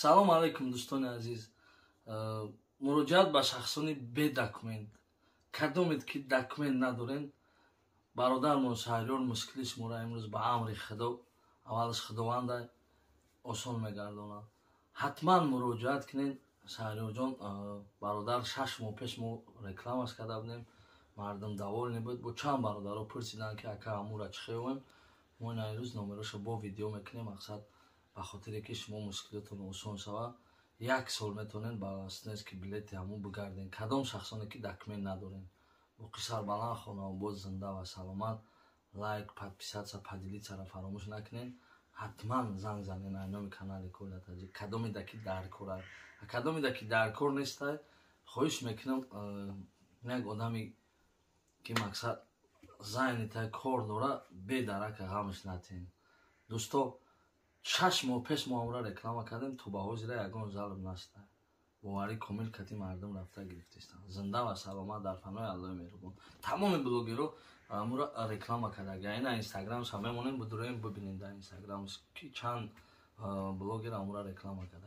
Салом алейкум, дӯстони азиз. Муроҷиат ба шахсони бедокумент. Кадомед ки документ надорен, бародармон Шаҳриёр мушкили шуморо имрӯз ба амри Худо, аввалаш Худованда, осон мегардонад. Ҳатман муроҷиат кунед. Шаҳриёрҷон, бародар, 6 моҳ пеш мо рекламаш карда будем, мардум довольный буд. Бо чанд бародаро пурсиданд, ки ака, амура чӣ хевем. Мо ина имрӯз номерошо бо видео мекунем. Мақсад ба хотире ки шумо мушкилотон осон шавад. Як сол метавонед ба студентский билети ҳамун бигарден. Кадом шахсоне ки документ надорен, боқӣ сарбаланд, хонаобод, зинда ва саломат. Лайк, подписаться, поделиться ро фаромӯш накунед. Ҳатман занг занен ай номи канали Коля Таҷик. Кадомеда ки даркора, кадомеда ки даркор нестай, хоҳиш мекунам, як одами ки мақсад занятый, кор дора, бедарака ғамш натен. Дӯсто, 6 моҳ пеш мо амра реклама кардем, то ба ҳозира ягон жалоба наста. Боварӣ комил кати мардум рафта гирифтестанд. Зинда ва саломат, дар паноҳи Аллоҳи меҳрубон. Тамоми блогеро амура реклама карда. Ина Инстаграмша мемонем, будуроем, бибинем дар Инстаграм, ки чанд блогер амура реклама карда.